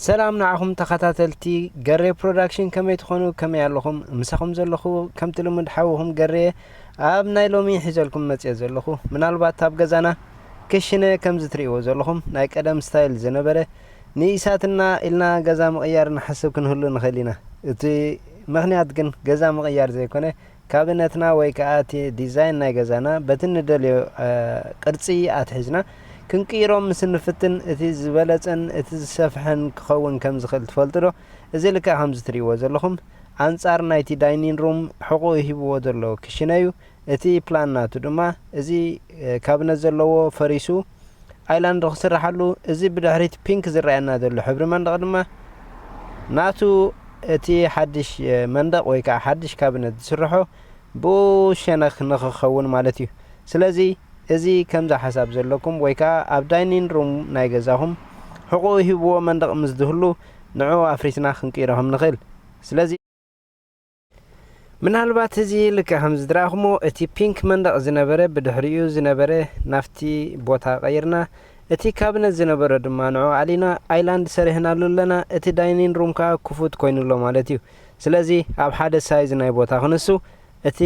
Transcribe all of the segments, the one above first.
ሰላም ንዓኹም ተኸታተልቲ ገሬ ፕሮዳክሽን፣ ከመይ ትኾኑ? ከመይ ኣለኹም? ምሳኹም ዘለኹ ከምቲ ልሙድ ሓውኹም ገሬ ኣብ ናይ ሎሚ ሒዘልኩም መጽየ ዘለኹ። ምናልባት ኣብ ገዛና ክሽነ ከምዚ ትርእይዎ ዘለኹም ናይ ቀደም ስታይል ዝነበረ ንኢሳትና ኢልና ገዛ ምቕያር ንሓስብ ክንህሉ ንኽእል ኢና። እቲ ምኽንያት ግን ገዛ ምቕያር ዘይኮነ፣ ካቢነትና ወይ ከኣ እቲ ዲዛይን ናይ ገዛና በቲ ንደልዮ ቅርጺ ኣትሒዝና ክንቅይሮ ምስ እንፍትን፣ እቲ ዝበለጸን እቲ ዝሰፍሐን ክኸውን ከም ዝኽእል ትፈልጡ ዶ? እዚ ልክዕ ከምዚ ትርእይዎ ዘለኹም ኣንጻር ናይቲ ዳይኒን ሩም ሕቑኡ ሂብዎ ዘሎ ክሽነ እዩ። እቲ ፕላን ናቱ ድማ እዚ ካቢነት ዘለዎ ፈሪሱ ኣይላንድ ክስርሓሉ፣ እዚ ብድሕሪት ፒንክ ዝረኣየና ዘሎ ሕብሪ መንደቕ ድማ ናቱ እቲ ሓድሽ መንደቕ ወይ ከዓ ሓድሽ ካቢነት ዝስርሖ ብኡ ሸነኽ ንኽኸውን ማለት እዩ። ስለዚ እዚ ከምዚ ሓሳብ ዘለኩም ወይ ከዓ ኣብ ዳይኒን ሩም ናይ ገዛኹም ሕቑኡ ሂብዎ መንደቕ ምስ ዝህሉ ንዕኡ ኣፍሪስና ክንቅይሮ ከም ንኽእል። ስለዚ ምናልባት እዚ ልክዕ ከም ዝድረኣኹሞ እቲ ፒንክ መንደቕ ዝነበረ ብድሕሪኡ ዝነበረ ናፍቲ ቦታ ቀይርና፣ እቲ ካቢነት ዝነበረ ድማ ንዑ ኣሊና ኣይላንድ ሰሪሕናሉ ኣለና። እቲ ዳይኒን ሩም ከዓ ክፉት ኮይኑ ኣሎ ማለት እዩ። ስለዚ ኣብ ሓደ ሳይዝ ናይ ቦታ ክንሱ እቲ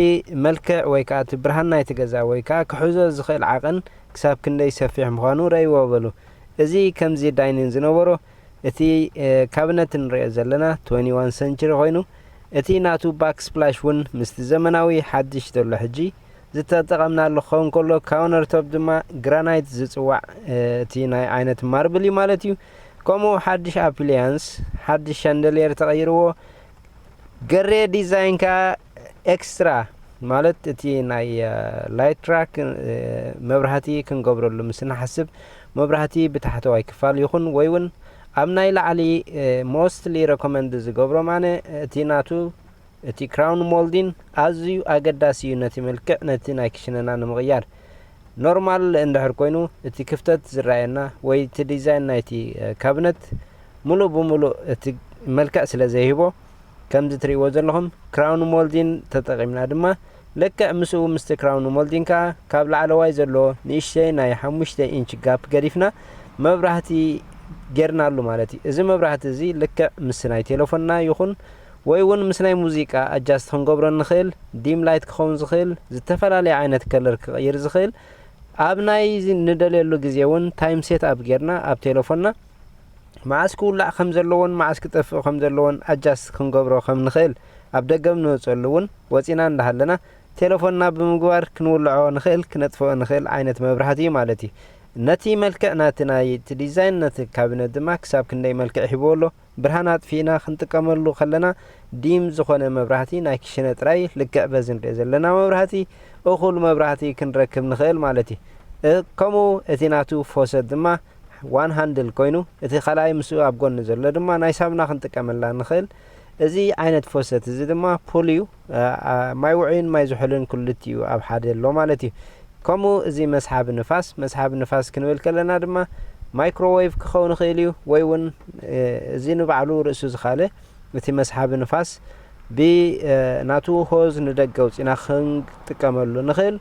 መልክዕ ወይ ከዓ እቲ ብርሃን ናይቲ ገዛ ወይ ከዓ ክሕዞ ዝኽእል ዓቐን ክሳብ ክንደይ ሰፊሕ ምዃኑ ረእይዎ በሉ። እዚ ከምዚ ዳይኒን ዝነበሮ እቲ ካቢነት ንሪኦ ዘለና ትወንቲ ዋን ሰንቸሪ ኮይኑ፣ እቲ ናቱ ባክ ስፕላሽ እውን ምስቲ ዘመናዊ ሓድሽ ዘሎ ሕጂ ዝተጠቐምናሉ ክኸውን ከሎ፣ ካውነር ቶፕ ድማ ግራናይት ዝጽዋዕ እቲ ናይ ዓይነት ማርብል እዩ ማለት እዩ። ከምኡ ሓድሽ ኣፕሊያንስ፣ ሓድሽ ሻንደልየር ተቐይርዎ፣ ገሬ ዲዛይን ከኣ ኤክስትራ ማለት እቲ ናይ ላይት ትራክ መብራህቲ ክንገብረሉ ምስ ንሓስብ፣ መብራህቲ ብታሕተዋይ ክፋል ይኹን ወይ እውን ኣብ ናይ ላዕሊ ሞስትሊ ረኮመንድ ዝገብሮም ኣነ እቲ ናቱ እቲ ክራውን ሞልዲን ኣዝዩ ኣገዳሲ እዩ ነቲ መልክዕ ነቲ ናይ ክሽነና ንምቕያር። ኖርማል እንድሕር ኮይኑ እቲ ክፍተት ዝረኣየና ወይ እቲ ዲዛይን ናይቲ ካቢነት ሙሉእ ብሙሉእ እቲ መልክዕ ስለ ዘይህቦ፣ ከምዚ ትርእይዎ ዘለኹም ክራውን ሞልዲን ተጠቒምና ድማ ልክዕ ምስኡ ምስቲ ክራውን ሞልዲን ከኣ ካብ ላዕለዋይ ዘሎ ንእሽተይ ናይ ሓሙሽተ ኢንች ጋፕ ገዲፍና መብራህቲ ጌርናሉ ማለት እዩ። እዚ መብራህቲ እዚ ልክዕ ምስ ናይ ቴሌፎንና ይኹን ወይ እውን ምስ ናይ ሙዚቃ ኣጃስት ክንገብሮ ንኽእል፣ ዲም ላይት ክኸውን ዝኽእል፣ ዝተፈላለየ ዓይነት ከለር ክቕይር ዝኽእል፣ ኣብ ናይ ንደልየሉ ግዜ እውን ታይም ሴት ኣፕ ጌርና ኣብ ቴሌፎንና መዓስ ክውላዕ ከም ዘለዎን መዓስ ክጠፍእ ከም ዘለዎን ኣጃስት ክንገብሮ ከም ንኽእል፣ ኣብ ደገ ንወፀሉ እውን ወፂና እንዳሃለና ቴሌፎንና ብምግባር ክንውልዖ ንኽእል፣ ክነጥፍኦ ንኽእል ዓይነት መብራህቲ እዩ ማለት እዩ። ነቲ መልክዕ ናቲ ናይቲ ዲዛይን ነቲ ካቢነት ድማ ክሳብ ክንደይ መልክዕ ሂብዎ ኣሎ። ብርሃን ኣጥፊእና ክንጥቀመሉ ከለና ዲም ዝኾነ መብራህቲ ናይ ክሽነ ጥራይ ልክዕ በዚ ንሪኦ ዘለና መብራህቲ እኹል መብራህቲ ክንረክብ ንኽእል ማለት እዩ። እ፣ ከምኡ እቲ ናቱ ፎሰት ድማ ዋን ሃንድል ኮይኑ፣ እቲ ካልኣይ ምስኡ ኣብ ጎኒ ዘሎ ድማ ናይ ሳሙና ክንጥቀመላ ንኽእል። እዚ ዓይነት ፎሰት እዚ ድማ ፑል እዩ። እ፣ እ፣ ማይ ውዑይን ማይ ዝሑልን ክልቲኡ ኣብ ሓደ ኣሎ ማለት እዩ። ከምኡ እዚ መስሓቢ ንፋስ፣ መስሓቢ ንፋስ ክንብል ከለና ድማ ማይክሮዌቭ ክኸውን ይኽእል እዩ፣ ወይ እውን እ፣ እዚ ንባዕሉ ርእሱ ዝኻለ እቲ መስሓቢ ንፋስ ብናቱ ሆዝ ንደገ ኣውፂና ክንጥቀመሉ ንኽእል፣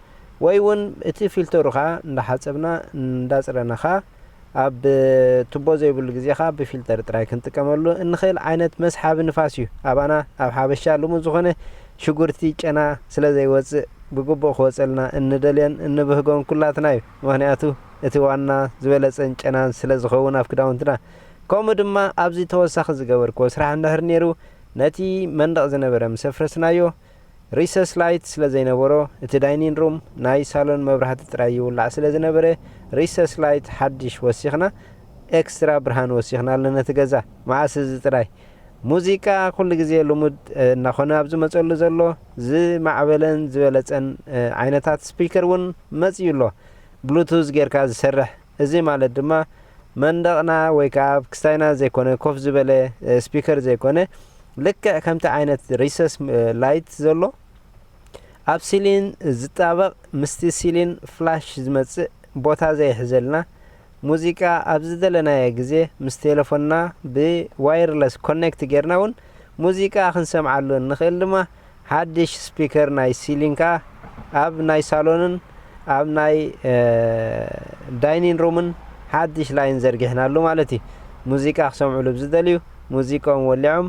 ወይ እውን እቲ ፊልተሩ ከዓ እንዳሓፀብና እንዳፅረና ከዓ ኣብ ቱቦ ዘይብሉ ግዜ ከዓ ብፊልተር ጥራይ ክንጥቀመሉ እንኽእል ዓይነት መስሓቢ ንፋስ እዩ። ኣባና ኣብ ሓበሻ ልሙድ ዝኾነ ሽጉርቲ ጨና ስለ ዘይወፅእ ብግቡእ ክወፀልና እንደልዮን እንብህጎን ኩላትና እዩ። ምኽንያቱ እቲ ዋና ዝበለፀን ጨናን ስለ ዝኸውን ኣብ ክዳውንትና። ከምኡ ድማ ኣብዚ ተወሳኺ ዝገበርክዎ ስራሕ እንድሕር ነይሩ፣ ነቲ መንደቕ ዝነበረ ምስ ኣፍረስናዮ፣ ሪሰስ ላይት ስለ ዘይነበሮ፣ እቲ ዳይኒን ሩም ናይ ሳሎን መብራህቲ ጥራይ ይውላዕ ስለ ዝነበረ፣ ሪሰስ ላይት ሓድሽ ወሲኽና፣ ኤክስትራ ብርሃን ወሲኽናሉ ነቲ ገዛ። መዓስ እዚ ጥራይ? ሙዚቃ ኩሉ ግዜ ልሙድ፣ እ፣ እናኾነ ኣብ ዝመጸሉ ዘሎ ዝማዕበለን ዝበለጸን፣ እ፣ ዓይነታት ስፒከር እውን መጺኡ ኣሎ። ብሉቱዝ ጌርካ ዝሰርሕ። እዚ ማለት ድማ መንደቕና ወይ ከዓ ኣብ ክስታይና ዘይኮነ፣ ኮፍ ዝበለ፣ እ፣ ስፒከር ዘይኮነ፣ ልክዕ ከምቲ ዓይነት ሪሰስ፣ እ፣ ላይት ዘሎ ኣብ ሲሊን ዝጣበቕ፣ ምስቲ ሲሊን ፍላሽ ዝመጽእ ቦታ ዘይሕዘልና፣ ሙዚቃ ኣብ ዝደለናዮ ግዜ ምስ ቴሌፎንና ብዋየርለስ ኮኔክት ጌርና እውን ሙዚቃ ክንሰምዓሉ እንኽእል ድማ ሓድሽ ስፒከር ናይ ሲሊን ከኣ ኣብ ናይ ሳሎንን ኣብ ናይ፣ እ፣ ዳይኒን ሩምን ሓድሽ ላይን ዘርጊሕናሉ ማለት እዩ። ሙዚቃ ክሰምዑ ልብ ዝደልዩ ሙዚቃኦም ወሊዖም፣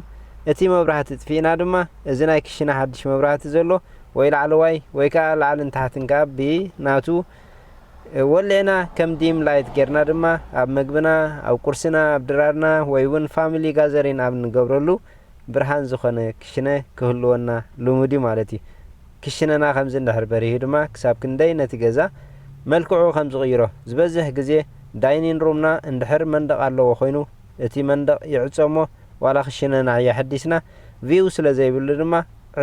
እቲ መብራህቲ ጥፊእና ድማ፣ እዚ ናይ ክሽነ ሓድሽ መብራህቲ ዘሎ ወይ ላዕለዋይ ወይ ከዓ ላዕልን ታሕትን ከዓ ብናቱ ወሊዕና ከም ዲም ላይት ጌርና ድማ ኣብ መግብና፣ ኣብ ቁርስና፣ ኣብ ድራርና ወይ እውን ፋሚሊ ጋዘሪን ኣብ ንገብረሉ ብርሃን ዝኾነ ክሽነ ክህልወና ልሙድ እዩ ማለት እዩ። ክሽነና ከምዚ እንድሕር በሪሁ ድማ ክሳብ ክንደይ ነቲ ገዛ መልክዑ ከም ዝቕይሮ፣ ዝበዝሕ ግዜ ዳይኒን ሩምና እንድሕር መንደቕ ኣለዎ ኮይኑ እቲ መንደቕ ይዕጾ እሞ ዋላ ክሽነና የሐዲስና ቪው ስለ ዘይብሉ ድማ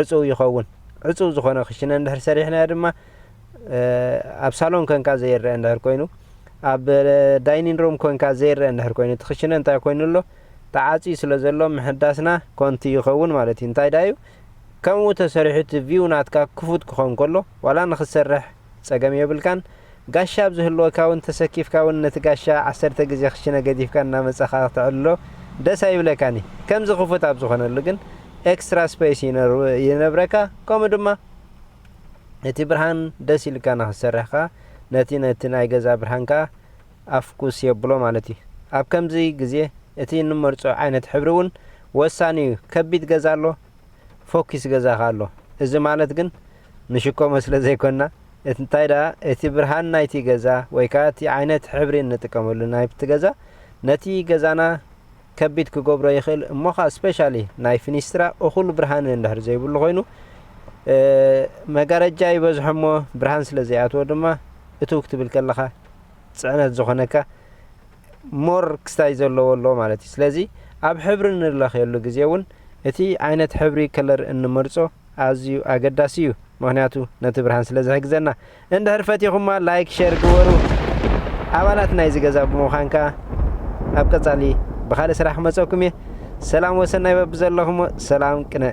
ዕጹው ይኸውን። ዕጹው ዝኾነ ክሽነ እንድሕር ሰሪሕናዮ ድማ ኣብ ሳሎን ኮንካ ዘይረአ እንድሕር ኮይኑ ኣብ ዳይኒን ሩም ኮንካ ዘይረአ እንድሕር ኮይኑ እቲ ክሽነ እንታይ ኮይኑ ኣሎ ተዓፅዩ ስለ ዘሎ ምሕዳስና ኮንቲ ይኸውን ማለት እዩ። እንታይ ዳዩ ከምኡ ተሰሪሑ እቲ ቪው ናትካ ክፉት ክኸውን ከሎ ዋላ ንክትሰርሕ ፀገም የብልካን። ጋሻ ኣብ ዝህልወካ እውን ተሰኪፍካ እውን ነቲ ጋሻ ዓሰርተ ግዜ ክሽነ ገዲፍካ እናመፀኻ ክተዕልሎ ደስ ኣይብለካን እዩ። ከምዚ ክፉት ኣብ ዝኾነሉ ግን ኤክስትራ ስፔስ ይነብረካ። ከምኡ ድማ እቲ ብርሃን ደስ ኢልካ ንክትሰርሕ ከዓ ነቲ ነቲ ናይ ገዛ ብርሃን ከዓ ኣፍኩስ የብሎ ማለት እዩ። ኣብ ከምዚ ግዜ እቲ እንመርፆ ዓይነት ሕብሪ እውን ወሳኒ እዩ። ከቢድ ገዛ ኣሎ፣ ፎኪስ ገዛ ከዓ ኣሎ። እዚ ማለት ግን ንሽኮሞ ስለ ዘይኮንና፣ እንታይ ደኣ እቲ ብርሃን ናይቲ ገዛ ወይ ከዓ እቲ ዓይነት ሕብሪ እንጥቀመሉ ናይቲ ገዛ ነቲ ገዛና ከቢድ ክገብሮ ይኽእል እሞ ኸዓ ስፔሻሊ ናይ ፊኒስትራ እኹል ብርሃን እንድሕር ዘይብሉ ኮይኑ መጋረጃ ይበዝሖ እሞ ብርሃን ስለ ዘይኣትዎ ድማ እትው ክትብል ከለኻ ፅዕነት ዝኾነካ ሞር ክስታይ ዘለዎ ኣሎ ማለት እዩ። ስለዚ ኣብ ሕብሪ እንለኽየሉ ግዜ እውን እቲ ዓይነት ሕብሪ ከለር እንመርፆ ኣዝዩ ኣገዳሲ እዩ፣ ምኽንያቱ ነቲ ብርሃን ስለ ዝሕግዘና። እንድሕር ፈቲኹማ ላይክ ሸር ግበሩ። ኣባላት ናይዚ ገዛ ብምዃን ከዓ ኣብ ቀፃሊ ብኻልእ ስራሕ ክመፀኩም እየ። ሰላም ወሰናይ በብዘለኹሞ ሰላም ቅነ